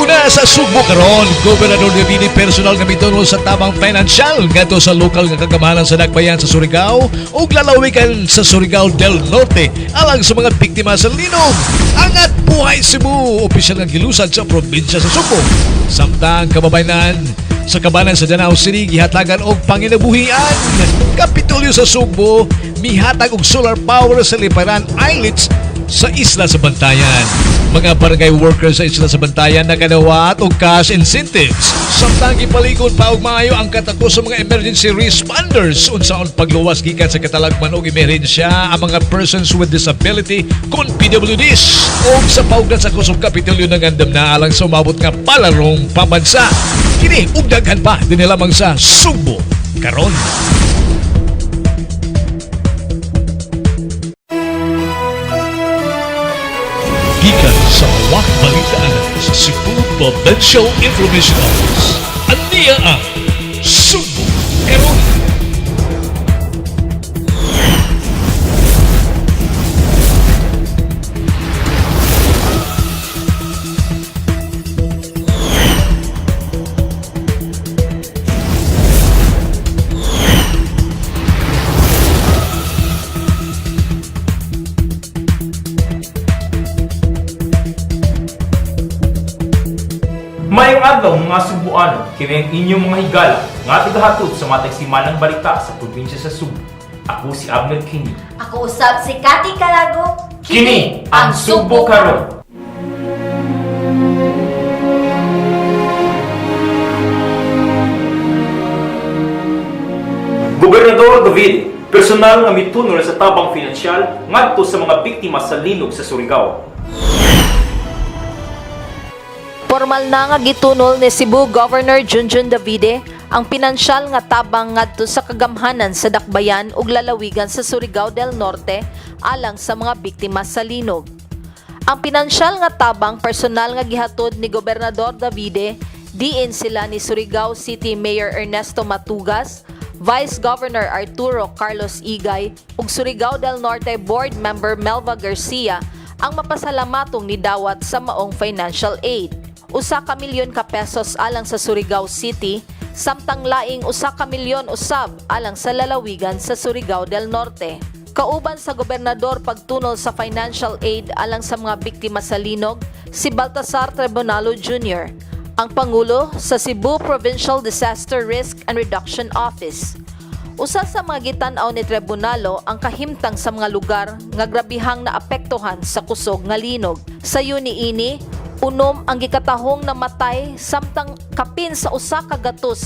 Una sa Sugbo karon, Gobernador Davide personal nga mitunol sa tabang financial ngadto sa lokal nga kagamhanan sa Dakbayan sa Surigao ug lalawigan sa Surigao del Norte alang sa mga biktima sa linog. Angat Buhay Cebu, opisyal nga gilusad sa probinsya sa Sugbo. Samtang kababayenan sa kabanan sa Danao City gihatagan og panginabuhian. Kapitolyo sa Sugbo mihatag og solar power sa Liparan Islets sa Isla sa Bantayan. Mga barangay workers sa Isla sa Bantayan nakadawat og cash incentives. Samtang gipaligon pa og maayo ang katako sa mga emergency responders unsaon pagluwas gikan sa katalagman og emerhensya ang mga persons with disability kon PWDs. Og sa paugdan sa kusog Kapitolyo nangandam na alang sa umabot nga palarong pambansa. Kini ug daghan pa dinhi lamang sa Sugbo karon. Gikan sa Wak Balitaan sa Cebu Provincial Information Office. Aniya ang Sugbo Karon. Maayong adlaw, mga Subuano, kini ang inyong mga higala nga tigahatod sa matag simanang balita sa probinsya sa Subo. Ako si Abner Kini. Ako usab si Kati Calago. Kini ang Sugbo Karon. Gobernador David, personal nga mitunol sa tabang finansyal ngadto sa mga biktima sa linog sa Surigao. Formal na nga gitunol ni Cebu Governor Junjun Davide ang pinansyal nga tabang ngadto sa kagamhanan sa Dakbayan ug lalawigan sa Surigao del Norte alang sa mga biktima sa linog. Ang pinansyal nga tabang personal nga gihatod ni Gobernador Davide diin sila ni Surigao City Mayor Ernesto Matugas, Vice Governor Arturo Carlos Igay ug Surigao del Norte Board Member Melva Garcia ang mapasalamatong nidawat sa maong financial aid. 1 ka milyon ka pesos alang sa Surigao City, samtang laing 1 ka milyon usab alang sa lalawigan sa Surigao del Norte. Kauban sa gobernador pagtunol sa financial aid alang sa mga biktima sa linog, si Baltasar Tribunalo Jr., ang Pangulo sa Cebu Provincial Disaster Risk and Reduction Office. Usa sa mga gitan-aw ni Tribunalo ang kahimtang sa mga lugar nga grabihang naapektuhan sa kusog nga linog. Sayo niini, 6 ang gikatahong namatay samtang kapin sa 100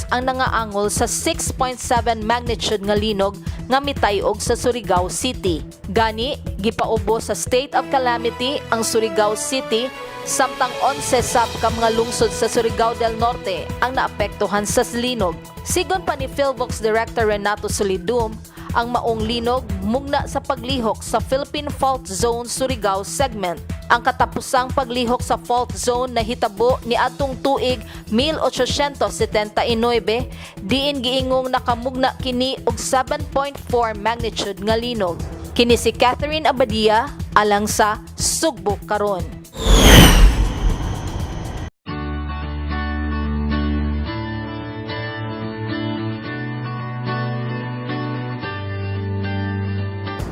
ang nangaangol sa 6.7 magnitude nga linog nga mitayog sa Surigao City. Gani, gipaubo sa state of calamity ang Surigao City samtang 11 sab ka mga lungsod sa Surigao del Norte ang naapektuhan sa linog. Sigon pa ni Philvox Director Renato Solidum, ang maong linog mugna sa paglihok sa Philippine Fault Zone Surigao segment. Ang katapusang paglihok sa fault zone nahitabo ni atong tuig 1879 diin giingong nakamugna kini og 7.4 magnitude nga linog. Kini si Catherine Abadia alang sa Sugbo Karon.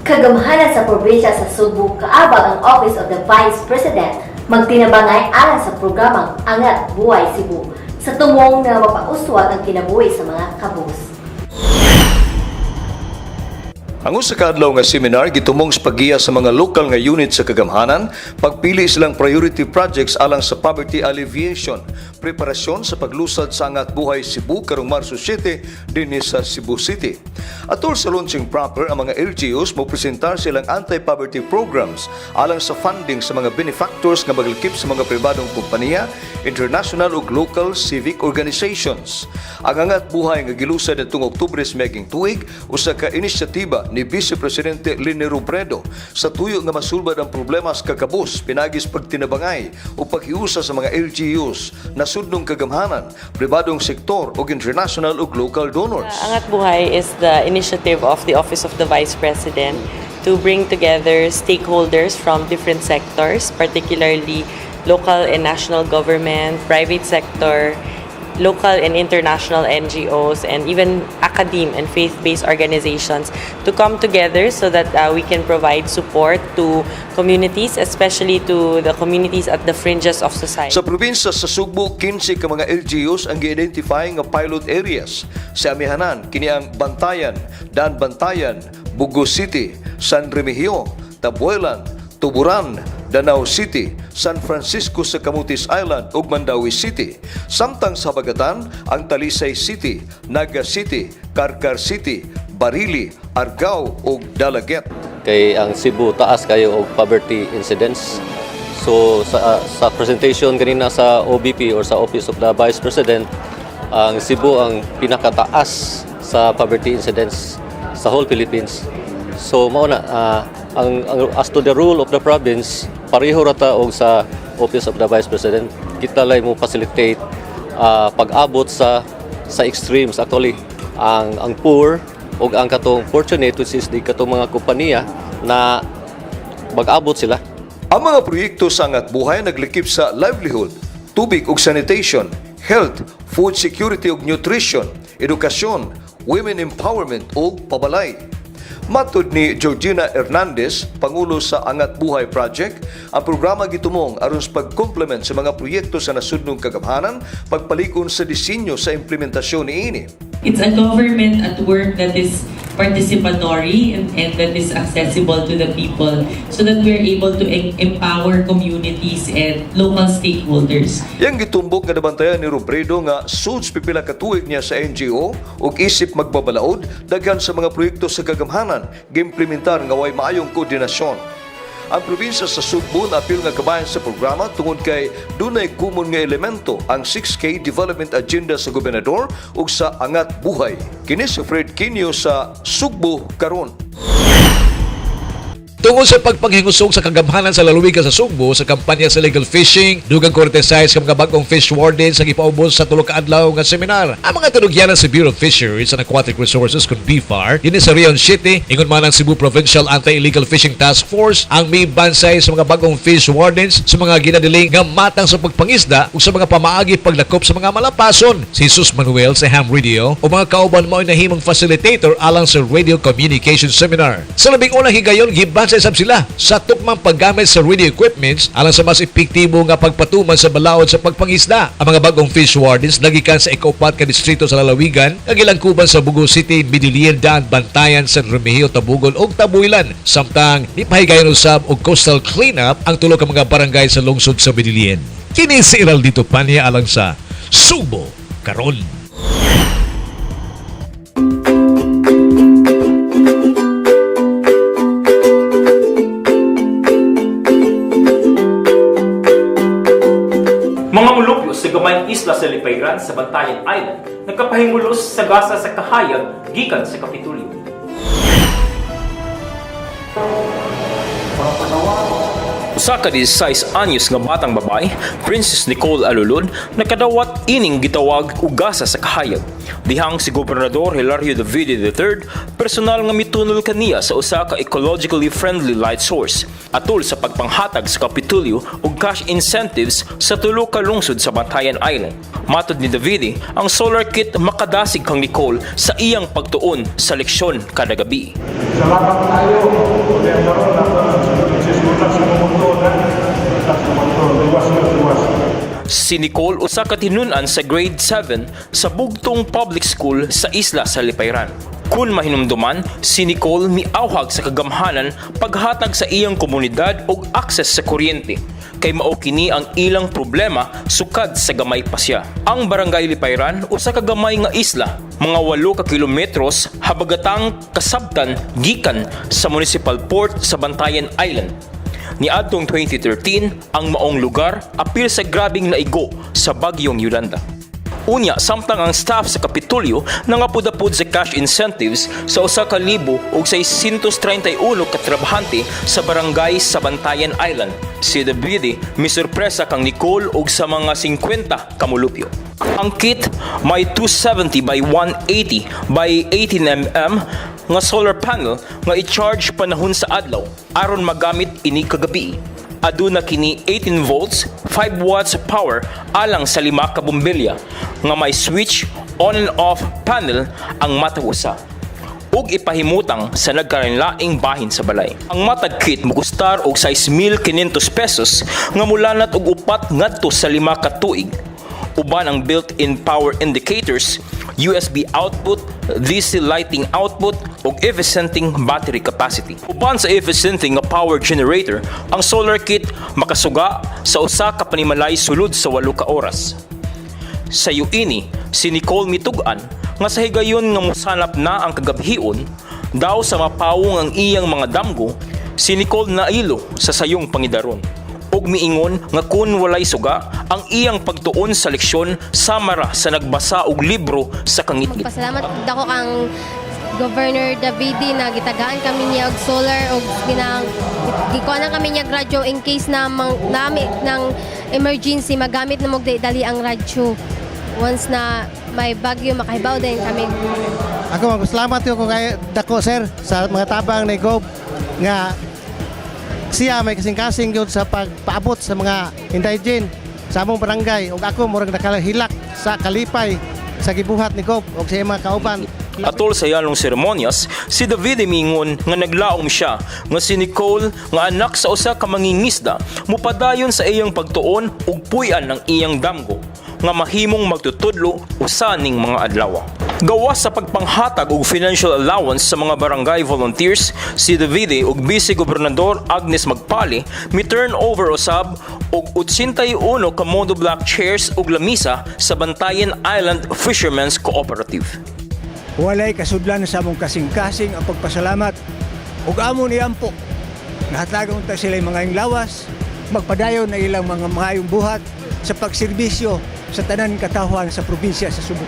Kagamhanan sa probinsya sa Sugbo kaabag ang Office of the Vice President magtinabangay alang sa programang Angat Buhay Cebu sa tumong nga mapauswag ang kinabuhi sa mga kabus. Ang usa ka adlaw nga seminar gitumong sa paggiya sa mga lokal nga unit sa kagamhanan, pagpili silang priority projects alang sa poverty alleviation, preparasyon sa paglusad sa Angat Buhay Cebu karong Marso 7 dinhi sa Cebu City. Atol sa launching proper, ang mga LGUs mo presentar silang anti-poverty programs alang sa funding sa mga benefactors nga maglakip sa mga pribadong kompanya, international ug local civic organizations. Ang Angat Buhay nga gilusad nitong Oktubre sa miaging tuig usa ka inisyatiba ni Vice Presidente Leni Robredo sa tuyo nga masulbad ang problema sa kakabus pinagis pagtinabangay o paghiusa sa mga LGUs, nasudnong kagamhanan, pribadong sektor ug international ug local donors. Angat Buhay is the initiative of the Office of the Vice President to bring together stakeholders from different sectors, particularly local and national government, private sector, local and international NGOs, and even academe and faith-based organizations to come together so that we can provide support to communities, especially to the communities at the fringes of society. Sa probinsya sa Sugbo, 15 ka mga LGUs ang gi-identify nga pilot areas. Sa amihanan, kini ang Bantayan, Daanbantayan, Bogo City, San Remigio, Tabuelan, Tuburan, Danao City, San Francisco sa Camotes Island ug Mandaue City. Samtang sa habagatan, ang Talisay City, Naga City, Carcar City, Barili, Argao ug Dalaguete. Kay ang Cebu taas kayo og poverty incidence. So sa presentation kanina sa OVP or sa Office of the Vice President, ang Cebu ang pinakataas sa poverty incidence sa whole Philippines. So mao na ang as to the role of the province, pareho ra ta og sa Office of the Vice President. Kita lay mo facilitate pag-abot sa extremes, actually ang poor ug ang katong fortunate, which is di katong mga kompanya na mag-abot sila. Ang mga proyekto sa Angat Buhay naglikip sa livelihood, tubig ug sanitation, health, food security ug nutrition, edukasyon, women empowerment ug pabalay. Matud ni Georgina Hernandez, Pangulo sa Angat Buhay Project, ang programa gitumong aron sa pag-complement sa mga proyekto sa nasudnong kagamhanan, pagpalig-on sa disenyo sa implementasyon niini. It's a government at work that is participatory and that is accessible to the people so that we're able to empower communities and local stakeholders. Yang gitumbok nga nabantayan ni Robredo nga suds pipila ka tuig niya sa NGO ug isip magbabalaod, daghan sa mga proyekto sa kagamhanan giimplementar nga way maayong koordinasyon. Ang probinsya sa Sugbo apil nga kabayan sa programa tungod kay dunay kumon nga elemento ang 6K Development Agenda sa gobernador ug sa Angat Buhay. Kini si Fred Quinio sa Sugbo Karon. Tungod sa pagpanghingusog sa kagamhanan sa lalawigan sa Sugbo sa kampanya sa illegal fishing, dugang 46 ka mga bagong fish wardens ang ipaubos sa tulo ka adlaw nga seminar. Ang mga tinugyanan sa Bureau of Fisheries and Aquatic Resources kun BFAR dinhi sa Raon City, ingon man ang Cebu Provincial Anti-Illegal Fishing Task Force ang mibansay sa mga bagong fish wardens sa mga ginadiling nga matang sa pagpangisda ug sa mga pamaagi paglakop sa mga malapason. Si Jesus Manuel sa Ham Radio o mga kauban mao nahimong facilitator alang sa radio communication seminar. Sa labing unang higayon, gibansay sab sila sa tukmang paggamit sa radio equipments alang sa mas epektibo nga pagpatuman sa balaod sa pagpangisda. Ang mga bagong fish wardens nagikan sa ikaupat ka distrito sa lalawigan nga gilangkuban sa Bogo City, Medellin, Daanbantayan, San Remigio, Tabogon ug Tabuelan. Samtang nipahigayon usab og coastal cleanup ang tulo ka mga barangay sa lungsod sa Medellin. Kini si Heraldito Pania alang sa Sugbo Karon. Mga mulupyo sa gamayng isla sa Lipayran sa Bantayan Island nagkapahingulos sa gasa sa kahayag gikan sa Kapitulyo. Usa ka 16 anyos nga batang babae, Princess Nicole Alulod, nakadawat ining gitawag og gasa sa kahayag. Dihang si Gobernador Hilario Davide III personal nga mitunol kaniya sa usa ka ecologically friendly light source atol sa pagpanghatag sa Kapitulyo og cash incentives sa tulo ka lungsod sa Bantayan Island. Matod ni Davide, ang solar kit makadasig kang Nicole sa iyang pagtuon sa leksyon kada gabi. Salamat tayo. Kaya karon na nagsisulak sa mundo na sa mundo luwas na luwas. Si Nicole usa ka tinun-an sa grade 7 sa Bugtong Public School sa isla sa Lipayran. Kun mahinumduman, si Nicole miawhag sa kagamhanan paghatag sa iyang komunidad og access sa kuryente kay mao kini ang ilang problema sukad sa gamay pa siya. Ang Barangay Lipayran usa ka gamay nga isla, mga 8 ka kilometros habagatang kasabtan gikan sa municipal port sa Bantayan Island. Niadtong 2013, ang maong lugar apil sa grabing naigo sa bagyong Yolanda. Unya, samtang ang staff sa Kapitolyo nangapud-apud sa cash incentives sa 1,631 ka trabahante sa barangay sa Bantayan Island. Si Davide misurpresa kang Nicole og sa mga 50 kamulupyo. Ang kit may 270 by 180 by 18 nga solar panel nga i-charge panahon sa adlaw aron magamit ini kagabi. Aduna kini 18 volts, 5 watts power alang sa lima ka bombilya nga may switch on and off panel ang matag usa ug ipahimutang sa nagkalainlaing bahin sa balay. Ang matag kit mokustar og 6,500 pesos nga mulanat og 4 ngadto sa 5 ka tuig. Uban ang built-in power indicators, USB output, DC lighting output ug efficienting battery capacity. Uban sa efficienting nga power generator, ang solar kit makasuga sa usa ka panimalay sulod sa 8 ka oras. Sa ini, si Nicole mitug-an nga sa higayon nga musanap na ang kagabhion, daw sa mapawong ang iyang mga damgo, si Nicole nailo sa sayong pangidaron. Ug miingon nga kun walay suga, ang iyang pagtuon sa leksyon sama ra sa nagbasa og libro sa kangitngit. Magpasalamat dako kang Governor Davide na gitagaan kami niya og solar og ginang gikuha na kami niya radyo in case na mang, nami ng emergency, magamit na mo dali ang radyo. Once na may bagyo, makahibaw din kami. Ako, magpasalamat ko kay dako, sir, sa mga tabang ni Gob nga siya may kasing-kasing yun sa pagpaabot sa mga indigent sa among barangay, ug ako murag nakahilak sa kalipay sa gibuhat ni Gob ug sa iyang mga kauban. Atol sa yalong seremonyas, si David mingon nga naglaom siya nga si Nicole nga anak sa usa ka mangingisda mupadayon sa iyang pagtuon ug puy-an ng iyang damgo nga mahimong magtutudlo usa ning mga adlaw. Gawas sa pagpanghatag og financial allowance sa mga barangay volunteers, si Davide ug Vice Gobernador Agnes Magpali mi turn over usab og 81 ka modo block chairs ug lamisa sa Bantayan Island Fishermen's Cooperative. Walay kasudlan sa among kasing-kasing ang pagpasalamat ug amon iampo. Nahatagan ta sila mga lawas, magpadayon na ilang mga maayong buhat sa pagserbisyo sa tanan katawhan sa probinsya sa Subo.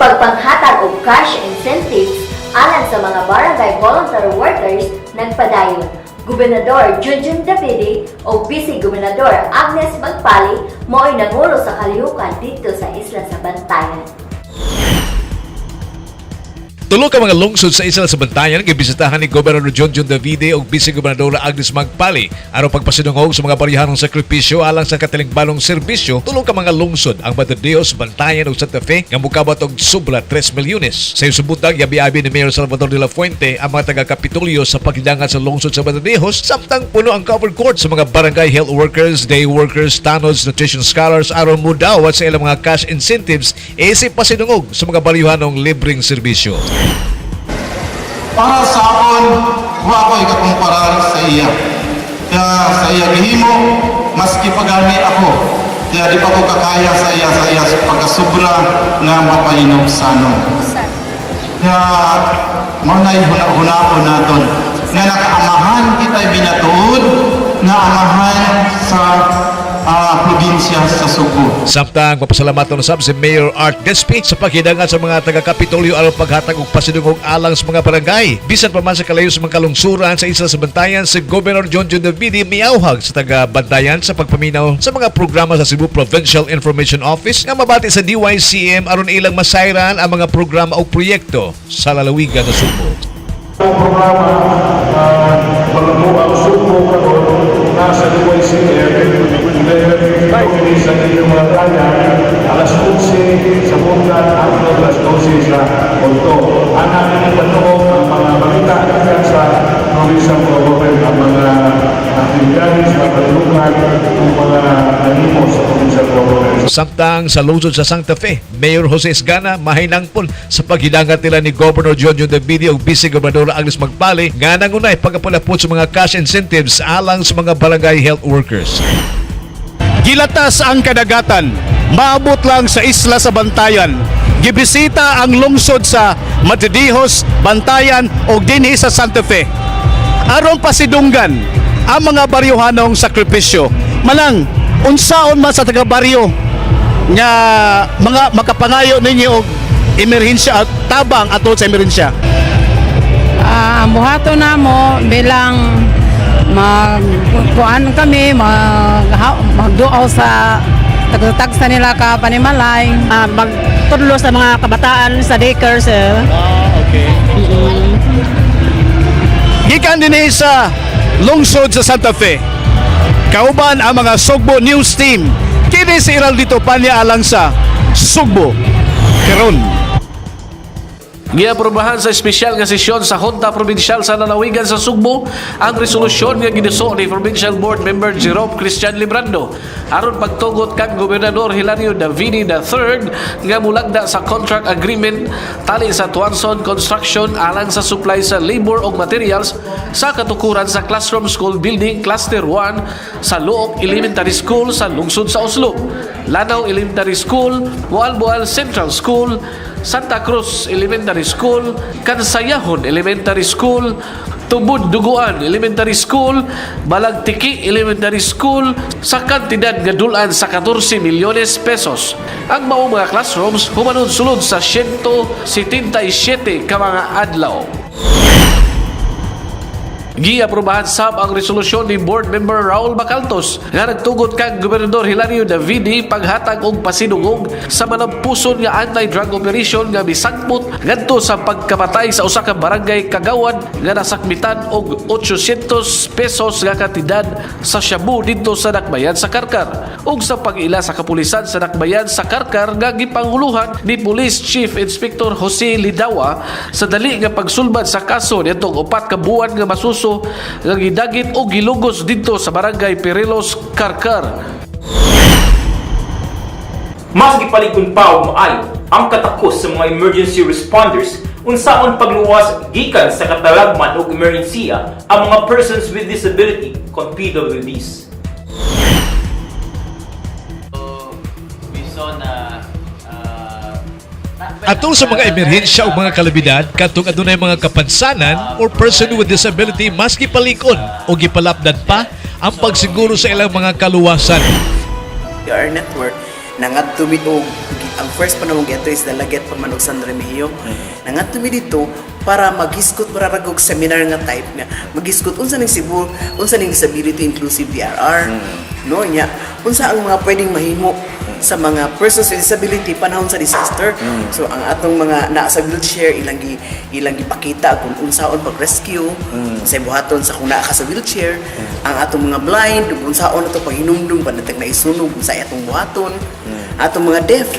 Pagpanghatag og cash incentives alang sa mga barangay voluntary workers nagpadayon. Gobernador Junjun Davide o Vice Gobernador Agnes Magpali mao'y nangulo sa kalihukan dito sa isla sa Bantayan. Tulo ka mga lungsod sa isla sa Bantayan gibisitahan ni Gobernador Junjun Davide ug Vice Gobernadora Agnes Magpali aron pagpasidungog sa mga baryahanong sakripisyo alang sa katilingbanong serbisyo. Tulo ka mga lungsod ang Madre Dios, Bantayan ug Santa Fe nga mokabot og sobra 3 milyones. Sa buntag, yabi-abi ni Mayor Salvador de la Fuente ang mga taga-Kapitolyo sa paghidangan sa lungsod sa Madre Dios, samtang puno ang covered court sa mga barangay health workers, day workers, tanods, nutrition scholars aron mudawat sa ilang mga cash incentives isip pasidungog sa mga baryuhanong libreng serbisyo. Para sa akon, wa ko ikakumparar sa iya. Kaya sa iya gihimo, maski pagani ako, kaya di pa ko kakaya sa iya sa pagkasubra nga mapahinobsanon. Kaya mao na'y huna-hunaon naton nga nakaamahan kita'y binatuod nga amahan sa probinsya sa Subo. Samtang mapasalamatan usab si Mayor Art Despi sa paghidangan sa mga taga-Kapitolyo aron paghatag og pasidungog alang sa mga barangay. Bisan pa man sa kalayo sa mga kalungsuran sa isla sa Bantayan, si Governor Junjun Davide miawhag sa taga-Bantayan sa pagpaminaw sa mga programa sa Cebu Provincial Information Office nga mabati sa DYCM aron ilang masayran ang mga programa o proyekto sa lalawigan sa Subo. Ang programa ang Subo karon nasa DYCM 11:50 sa inyong mga kaya, alas 11 sa buntag hangtod alas 12 sa udto. Ang aming ipanood ang mga balita gikan sa provincial government, ang mga aktibidades, mga katulungan, ug mga nanimo sa provincial government. Samtang sa lungsod sa Santa Fe, Mayor Jose Esgana mahinangpon sa paghidangat nila ni Governor Junjun Davide ug Vice Gobernador Agnes Magpali nga nangunay pagkapalapot sa mga cash incentives alang sa mga barangay health workers. Gilatas ang kadagatan, maabot lang sa isla sa Bantayan. Gibisita ang lungsod sa Madre Dios, Bantayan o dinhi sa Santa Fe. Aron pasidunggan ang mga baryuhanong sakripisyo. Manang unsaon man sa taga-baryo nga mga makapangayo ninyo og emerhensya at tabang atol sa emerhensya? Ang buhaton namo bilang mag kuan kami, magduaw sa tagsa nila ka panimalay, magtudlo sa mga kabataan sa daycare, sir. Ah, okay. Gikan dinhi sa lungsod sa Santa Fe. Kauban ang mga Sugbo News Team. Kini si Iraldito Panya alang sa Sugbo Karon. Giaprobahan sa espesyal nga sesyon sa Junta Provincial sa Lalawigan sa Sugbo ang resolusyon nga giduso ni Provincial Board Member Jerome Christian Librando aron pagtugot kang Gobernador Hilario Davide III nga mulagda sa contract agreement tali sa Tuanson Construction alang sa supply sa labor ug materials sa katukuran sa Classroom School Building Cluster 1 sa Looc Elementary School sa lungsod sa Oslob, Lanao Elementary School, Moalboal Central School, Santa Cruz Elementary School, Kansayahon Elementary School, Tubod Duguan Elementary School, Balagtiki Elementary School sa kantidad nga dulan sa 14 milyones pesos. Ang maong mga classrooms humanon sulod sa 177 ka mga adlaw. Giaprobahan sab ang resolusyon ni Board Member Raul Bacaltos nga nagtugot kang Gobernador Hilario Davide paghatag og pasidungog sa manampuson nga anti-drug operation nga misangpot ngadto sa pagkapatay sa usa ka barangay kagawad nga nasakmitan og 800 pesos nga kantidad sa shabu didto sa Dakbayan sa Karkar ug sa pag-ila sa kapulisan sa Dakbayan sa Karkar nga gipanguluhan ni Police Chief Inspector Jose Lidawa sa dali nga pagsulbad sa kaso niadtong 4 ka buwan nga masuso nga gidagit o gilugos didto sa Barangay Perilos, Karkar. Mas gipalig-on pa og maayo ang katakos sa mga emergency responders unsaon pagluwas gikan sa katalagman og emerhensiya ang mga persons with disability kon PWDs. We saw na Atol sa mga emerhensya o mga kalamidad, kadtong adunay mga kapansanan or person with disability, mas gipalig-on o gipalapdan pa ang pagsiguro sa ilang mga kaluwasan. PR network nangadto mi og ang first pa namong giadto is Dalaguete pa man og San Remigio. Nangadto mi dito para maghisgot para og seminar nga type nga maghisgot unsa ning Cebu, unsa ning disability inclusive DRR, no? Nya unsa ang mga pwedeng mahimo sa mga persons with disability panahon sa disaster. So ang atong mga naa sa wheelchair, ilang gipakita kung unsaon pag-rescue, sa buhaton sa kung naa ka sa wheelchair. Ang atong mga blind, kung unsaon ato paghinumdum panatag na isunog, unsa atong buhaton. Atong mga deaf,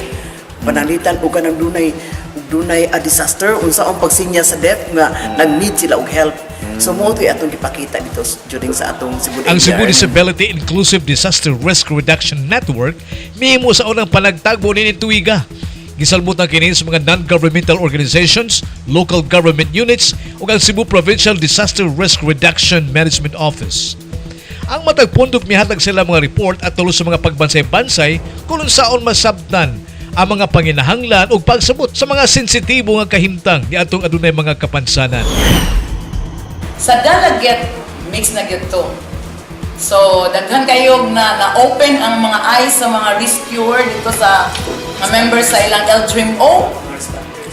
pananglitan og kanang dunay a disaster, unsaon pagsinya sa deaf nga nag-need sila og help. So mao to atong gipakita dito during sa atong Cebu Ang Cebu ADR. Disability Inclusive Disaster Risk Reduction Network mihimo sa unang panagtagbo nining tuiga. Gisalbutan kini sa mga non-governmental organizations, local government units ug ang Cebu Provincial Disaster Risk Reduction Management Office. Ang matag pundok mihatag sila mga report atol sa mga pagbansay-bansay kung unsaon masabtan ang mga panginahanglan ug pagsabot sa mga sensitibo nga kahimtang niadtong adunay mga kapansanan. Sa Dalaguete, mix na gyud to. So, daghan kayo na na-open ang mga eyes sa mga rescuer dito sa mga members sa ilang L-DREAM-O,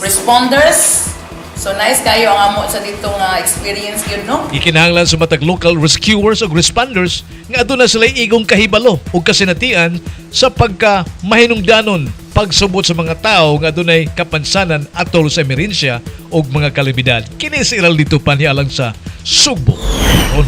responders. So, nice kayo ang amo sa dito nga experience yun, no? Gikinahanglan sa matag local rescuers ug responders nga aduna sila igong kahibalo ug kasinatian sa pagka mahinungdanon pagsubot sa mga tao nga adunay kapansanan atol sa emerhensya ug mga kalamidad. Kini si Iraldito Panhi alang sa Sugbo Karon.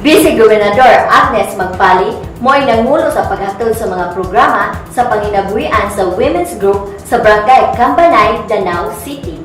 Vice Gobernador Agnes Magpali mo'y nangulo sa paghatod sa mga programa sa panginabuhian sa Women's Group sa Barangay Cambanay, Danao City.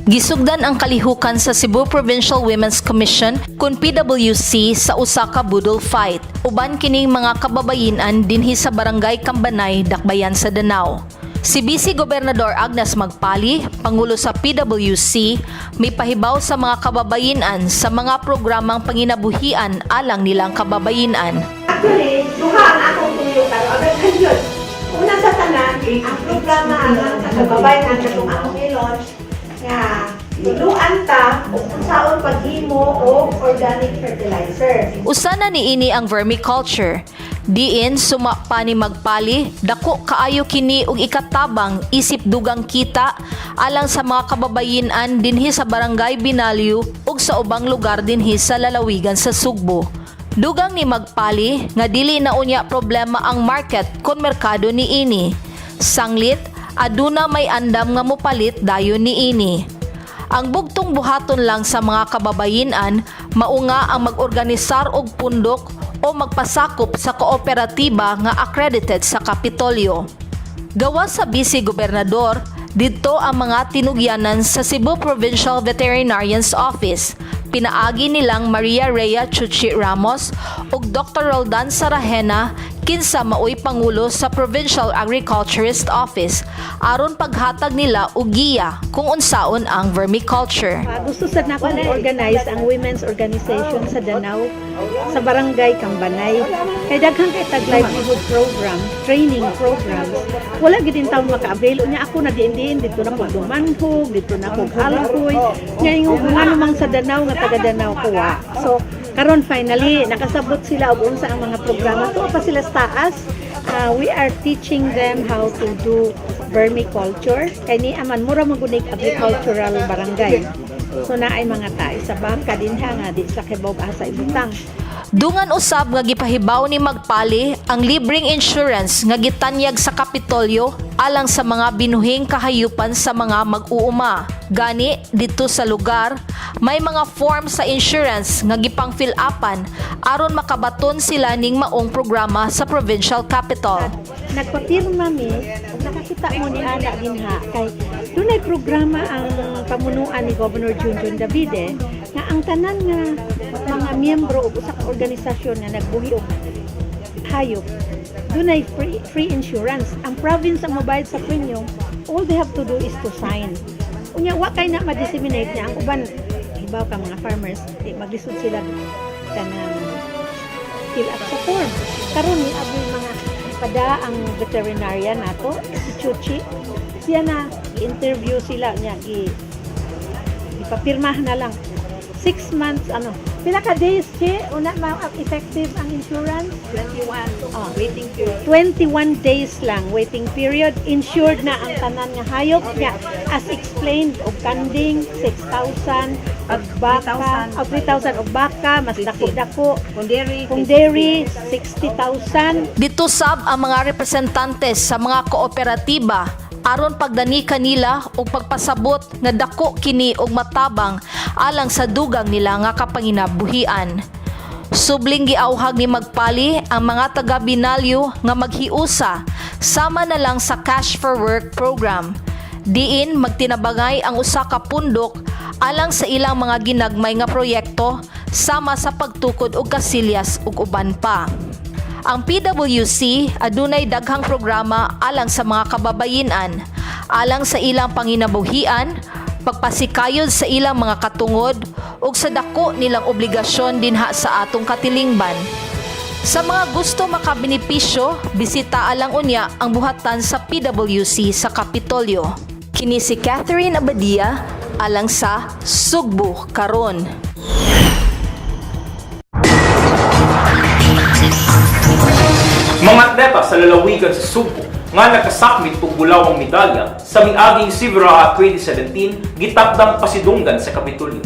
Gisugdan ang kalihukan sa Cebu Provincial Women's Commission kun PWC sa usa ka budol fight. Uban kining mga kababayinan dinhi sa Barangay Cambanay, Dakbayan sa Danao. Si Vice Gobernador Agnes Magpali, Pangulo sa PWC, may pahibaw sa mga kababayinan sa mga programang panginabuhian alang nilang kababayinan. Actually, duha ang akong tuyo karon agad yun. Una sa tanan, ang programa ang sa kababayan katong akong i-launch nga tuluan ta ug unsaon paghimo og organic fertilizer. Usa na niini ang vermiculture. Diin suma pa ni Magpali, dako kaayo kini og ikatabang isip dugang kita alang sa mga kababayinan dinhi sa Barangay Binaliw ug sa ubang lugar dinhi sa lalawigan sa Sugbo. Dugang ni Magpali nga dili na unya problema ang market kon merkado niini. Sanglit, aduna may andam nga mopalit dayon niini. Ang bugtong buhaton lang sa mga kababayinan mao nga ang mag-organisar og pundok o magpasakop sa kooperatiba nga accredited sa Kapitolyo. Gawas sa Vice Gobernador, didto ang mga tinugyanan sa Cebu Provincial Veterinarian's Office. Pinaagi nilang Maria Rhea Chuchi Ramos ug Dr. Roldan Sarahena, kinsa maoy pangulo sa Provincial Agriculturist Office, aron paghatag nila og giya kung unsaon ang vermiculture. Gusto sa nako organize ang women's organization sa Danao sa Barangay Kambanay. Kay daghan kay tag livelihood program, training programs. Wala gid taon maka-avail unya ako na diin didto na ko Dumanjug, didto na ko Alcoy. Nya ingon ko ngano mang sa Danao nga taga Danao ko wa. So karon finally nakasabot sila og unsa ang mga programa. Tuo pa sila sa taas. We are teaching them how to do vermiculture. Kay ni aman mura man gud agricultural barangay. So naay mga tae sa bangka dinha nga di sa kibaw asa ibutang. Dungan usab nga gipahibaw ni Magpali ang libreng insurance nga gitanyag sa Kapitolyo alang sa mga binuhing kahayupan sa mga mag-uuma. Gani didto sa lugar, may mga form sa insurance nga gipang fill upan aron makabaton sila ning maong programa sa provincial capital. Nagpapirma mi ug nakakita mo ni ana dinha kay dunay programa ang pamunuan ni Governor Junjun Davide nga ang tanan nga mga miyembro og usa ka organisasyon nga nagbuhi og hayop dunay free insurance. Ang province ang mobayad sa premium. All they have to do is to sign. Unya wa kay na ma-disseminate niya ang uban. Hibaw ka mga farmers, di maglisod sila kanang fill up sa form. Karon ni abi mga pada ang veterinarian nato, si Chuchi, siya na i-interview sila niya, ipapirmahan na lang 6 months. Ano, pila ka days, Chi, una ma effective ang insurance? 21 waiting period. 21 days lang waiting period, insured na ang tanan nga hayop niya. As explained, og kanding 6,000, og baka og 3,000, og baka mas dako-dako. Kung dairy, kung dairy 60,000. Didto sab ang mga representante sa mga kooperatiba aron pagdani kanila og pagpasabot nga dako kini og matabang alang sa dugang nila nga kapanginabuhian. Subling giawhag ni Magpali ang mga taga Binaliw nga maghiusa sama na lang sa Cash for Work program. Diin magtinabangay ang usa ka pundok alang sa ilang mga ginagmay nga proyekto sama sa pagtukod og kasilyas ug uban pa. Ang PWC adunay daghang programa alang sa mga kababayinan, alang sa ilang panginabuhian, pagpasikayod sa ilang mga katungod ug sa dako nilang obligasyon dinha sa atong katilingban. Sa mga gusto makabenepisyo, bisita lang unya ang buhatan sa PWC sa Kapitolyo. Kini si Catherine Abadia alang sa Sugbo Karon. Mga atleta sa lalawigan sa Sugbo nga nakasakmit og bulawang medalya sa miaging CVIRAA 2017 gitakdang pasidunggan sa Kapitolyo.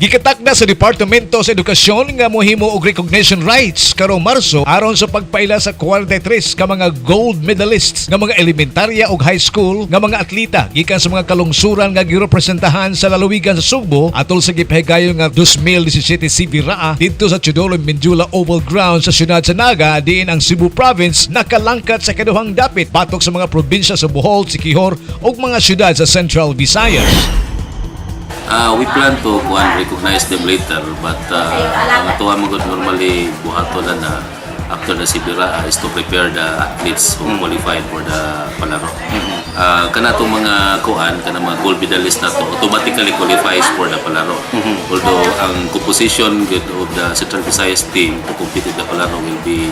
Gikatakda sa Departamento sa Edukasyon nga mohimo og recognition rites karong Marso aron sa pagpaila sa 43 ka mga gold medalists nga mga elementarya ug high school nga mga atleta gikan sa mga kalungsuran nga girepresentahan sa lalawigan sa Sugbo atol sa gipahigayon nga 2017 CVIRAA didto sa Teodoro Mendiola Oval Ground sa syudad sa Naga, diin ang Cebu Province nakalangkat sa kaduhang dapit batok sa mga probinsya sa Bohol, Siquijor ug mga syudad sa Central Visayas. We plan to kuan recognize them later, but ang atuwa mo gud normally buhaton na na after the CVIRAA is to prepare the athletes who qualified for the palaro. Kana tong mga kuan, kana mga gold medalist na to automatically qualifies for the palaro. Although ang composition gud of the Central Visayas team to compete in the palaro will be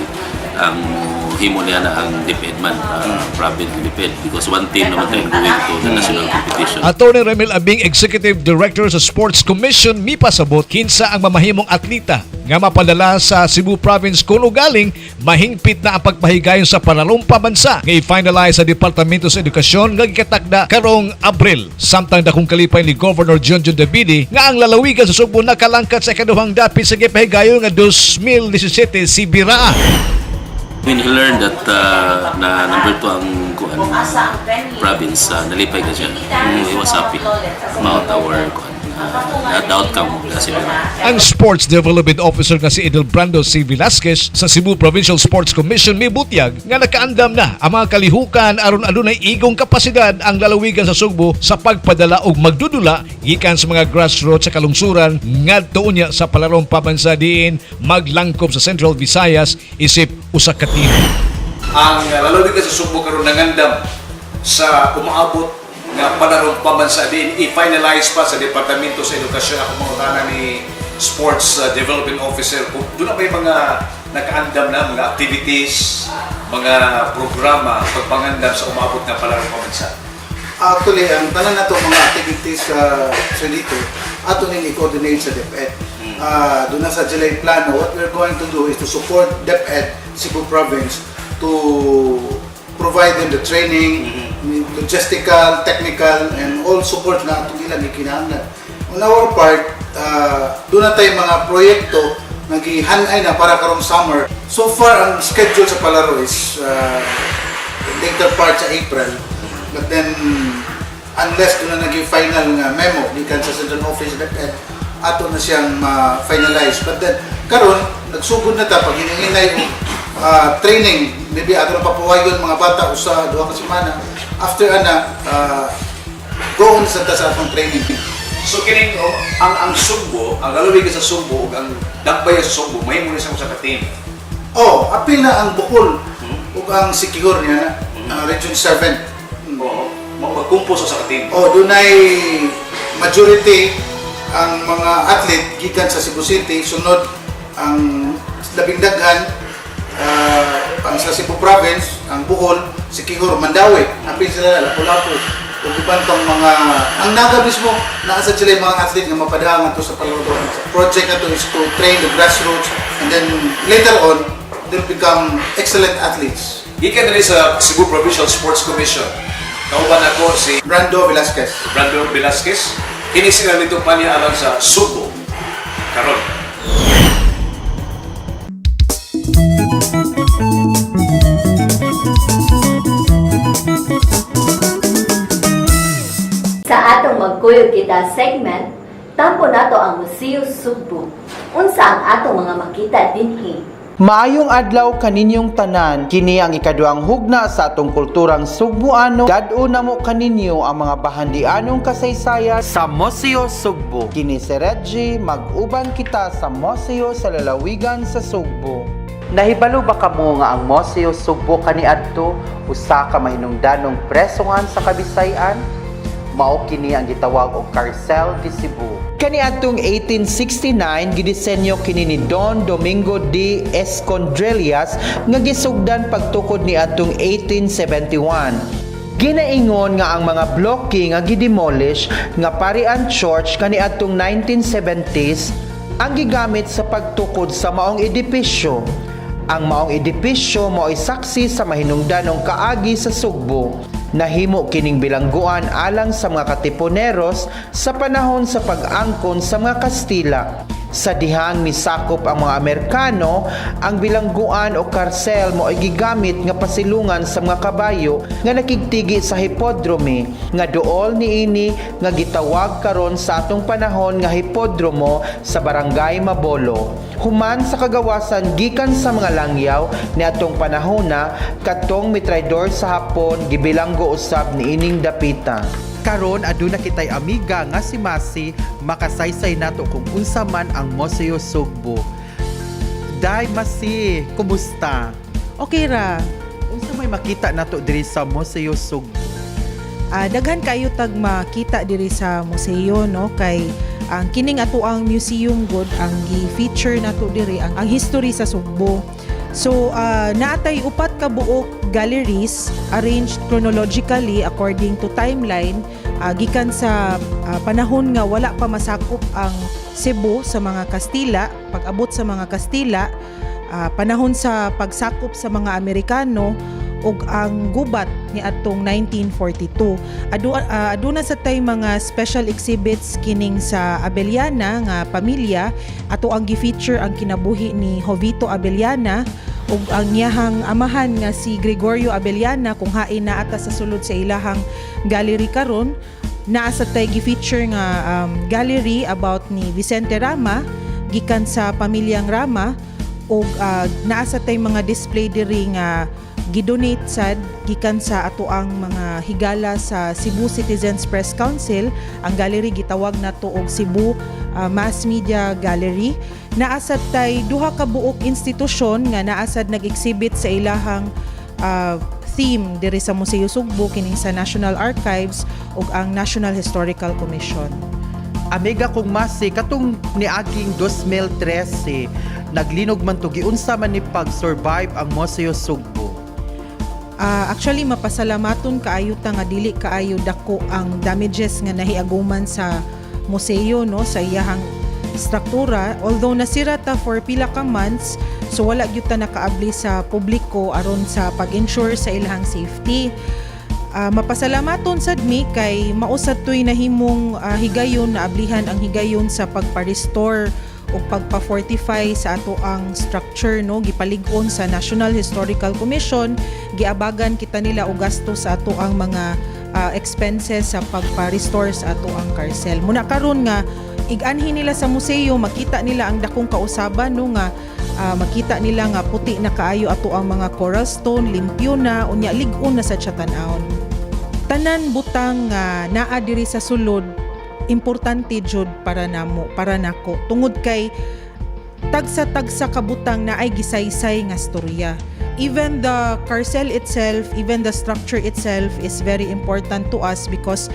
Ang himo niya na ang DepEd man, province DepEd, because one team naman tayo going to the national competition. Attorney Remel Abing, Executive Director sa Sports Commission, mipasabot kinsa ang mamahimong atleta nga mapadala sa Cebu Province kung ugaling mahingpit na ang pagpahigayon sa palarong pambansa nga i-finalize sa Departamento sa Edukasyon nga gikatakda karong Abril. Samtang dakong kalipay ni Governor Junjun Davide nga ang lalawigan sa Sugbo nakalangkat sa ikaduhang dapit sa gipahigayon nga 2017 si Biraa. When he learned that na number 2 ang kuan province, nalipay ka siya. He was happy about our kuan, the outcome of the seminar. Ang Sports Development Officer nga si Edelbrando C. Velasquez sa Cebu Provincial Sports Commission mibutyag nga nakaandam na ang mga kalihukan aron adunay igong kapasidad ang lalawigan sa Sugbo sa pagpadala og magdudula gikan sa mga grassroots sa kalungsuran ngadto unya sa palarong pambansa diin maglangkob sa Central Visayas isip usa ka team. Ang lalawigan sa Sugbo karon nangandam sa umaabot nga palarong pambansa din i-finalize pa sa Departamento sa Edukasyon. Ako mangutana ni Sports Development Officer kung doon na may mga nakaandam na mga activities, mga programa pagpangandam sa umabot nga palarong pambansa. Actually, ang tanan nato mga activities sa dito, ato ning i-coordinate sa DepEd. Doon na sa July plano, what we're going to do is to support DepEd Cebu Province to provide them the training, logistical, technical, and all support na atong ilang gikinahanglan. On our part, doon na tayo mga proyekto nagihanay na para karong summer. So far, ang schedule sa palaro is later part sa April. But then, unless doon na naging final nga memo gikan sa Central Office DepEd, ato na siyang ma-finalize. But then, karon nagsugod na ta pag hinihinay og training, maybe ato na papuwayon mga bata usa duha ka semana. After ana, go on sa ta sa atong training. So kining, oh, ang Sugbo, ang lalawigan sa Sugbo ug ang Dakbayan sa Sugbo mahimo ni sa usa ka team. Oh, apil na ang Bohol ug ang Siquijor niya na, Region 7. Oo. Magkumpos sa ka team. Oh, dunay majority ang mga athlete gikan sa Cebu City, sunod ang labing daghan ang sa Cebu Province, ang Bohol, Siquijor, Mandaue, apil sila Lapu-Lapu ug iban pang mga ang Naga mismo naa sa sila yung mga athlete nga mapadala ngadto sa palaro. Project na to is to train the grassroots and then later on they'll become excellent athletes. Gikan diri sa Cebu Provincial Sports Commission. Kauban ako si Brando Velasquez. Brando Velasquez. Kini sila nito pa niya alang sa Sugbo karon. Sa atong Magkuyog Kita segment, tampo nato ang Museo Sugbo. Unsa ang atong mga makita dinhi? Maayong adlaw kaninyong tanan. Kini ang ikaduhang hugna sa atong kulturang Sugbuano. Dad-o namo kaninyo ang mga bahandianong kasaysayan sa Museo Sugbo. Kini si Reggie, mag-uban kita sa Museo sa lalawigan sa Sugbo. Nahibalo ba kamo nga ang Museo Sugbo kaniadto usa ka mahinungdanong presohan sa Kabisayan? Mao kini ang gitawag og Carcel de Cebu. Kaniadtong 1869 gidisenyo kini ni Don Domingo de Escondrellas nga gisugdan pagtukod niadtong 1871. Ginaingon nga ang mga bloke nga gidemolish nga Parian Church kaniadtong 1970s ang gigamit sa pagtukod sa maong edipisyo. Ang maong edipisyo mao'y saksi sa mahinungdanong kaagi sa Sugbo. Nahimo kining bilangguan alang sa mga katipuneros sa panahon sa pag-angkon sa mga Kastila. Sa dihang misakop ang mga Amerikano, ang bilangguan o karsel mo ay gigamit nga pasilungan sa mga kabayo nga nakigtigi sa hipodrome nga duol niini nga gitawag karon sa atong panahon nga hipodromo sa Barangay Mabolo. Human sa kagawasan gikan sa mga langyaw niadtong panahona, kadtong mitraydor sa Hapon gibilanggo usab niining dapita. Karon aduna kitay amiga nga si Masi, makasaysay nato kung unsa man ang Museo Sugbo. Day Masi, kumusta? Okay ra. Unsa may makita nato diri sa Museo Sugbo? Daghan kayo tag makita diri sa museo, no, kay ang kining ato ang museum gud ang gi-feature nato diri ang history sa Sugbo. So naatay upat ka buok galleries arranged chronologically according to timeline, gikan sa panahon nga wala pa masakop ang Cebu sa mga Kastila, pag-abot sa mga Kastila, panahon sa pagsakop sa mga Amerikano ug ang gubat ni atong 1942. Aduna sa tay mga special exhibits kining sa Abellana nga pamilya. Ato ang gi-feature ang kinabuhi ni Jovito Abellana ug ang iyahang amahan nga si Gregorio Abellana, kung hain naa ta sa sulod sa ilahang gallery karon. Naa sa tay gi-feature nga gallery about ni Vicente Rama gikan sa pamilyang Rama, ug naa sa tay mga display diri nga gidonate sad gikan sa atoang mga higala sa Cebu Citizens Press Council. Ang gallery gitawag nato og Cebu Mass Media Gallery. Naa sad tay duha ka buok institusyon nga naa sad nag-exhibit sa ilahang theme diri sa Museo Sugbo, kining sa National Archives ug ang National Historical Commission. Amiga kong masi, katong niaging 2013 naglinog man to, giunsa man ni pag-survive ang Museo Sugbo? Actually mapasalamaton kaayo ta nga dili kaayo dako ang damages nga nahiaguman sa museo, no, sa iyahang struktura, although nasira ta for pila ka months, so wala gyud ta nakaabli sa publiko aron sa pag-ensure sa ilahang safety. Mapasalamaton sad mi kay mao sad to'y nahimong higayon, naablihan ang higayon sa pagpa-restore ug pagpa-fortify sa ato ang structure, no, gipalig-on sa National Historical Commission. Giabagan kita nila og gasto sa ato ang mga expenses sa pagpa-restore sa ato ang karsel. Muna karon nga iganhi nila sa museo, makita nila ang dakong kausaban, no, nga makita nila nga puti na kaayo ato ang mga coral stone, limpyo na, unya lig-on na sa siya tan-awon. Tanan butang nga naa diri sa sulod importante jud para namo, para nako, tungod kay tagsa-tagsa ka butang naay gisaysay nga storya. Even the carcel itself, even the structure itself is very important to us because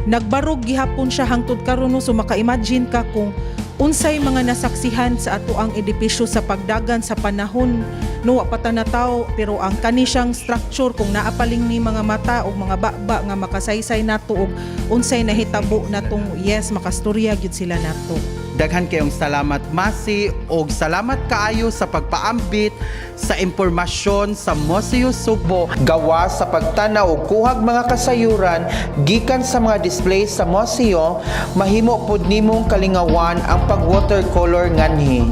nagbarog gihapon siya hangtod karon, no? So maka-imagine ka kung unsay mga nasaksihan sa ato ang edipisyo sa pagdagan sa panahon, no, wa pa ta nataw, pero ang kani siyang structure, kung naa paling ni mga mata o mga baba nga makasaysay nato og unsay nahitabo natong, yes, makastorya gyud sila nato. Daghan kayong salamat, Masi, og salamat kaayo sa pagpaambit sa impormasyon sa Museo Sugbo. Gawa sa pagtanaw og kuhag mga kasayuran gikan sa mga display sa museo, mahimo pud nimong kalingawan ang pag watercolor nganhi.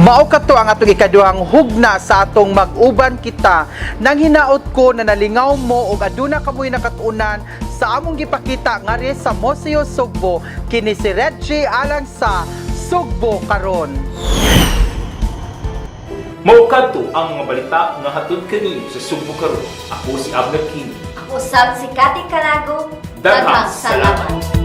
Mao kato ang atong ikaduhang hugna sa atong mag-uban kita. Nang hinaot ko na nalingaw mo ug aduna kamoy nakatunan sa among gipakita ngari sa Museo Sugbo. Kini si Reggie alang sa Sugbo Karon. Mao kadto ang mga balita nga hatod kaniyo sa Sugbo Karon. Ako si Abner Kini. Ako usab si Kati Calago. Daghang salamat.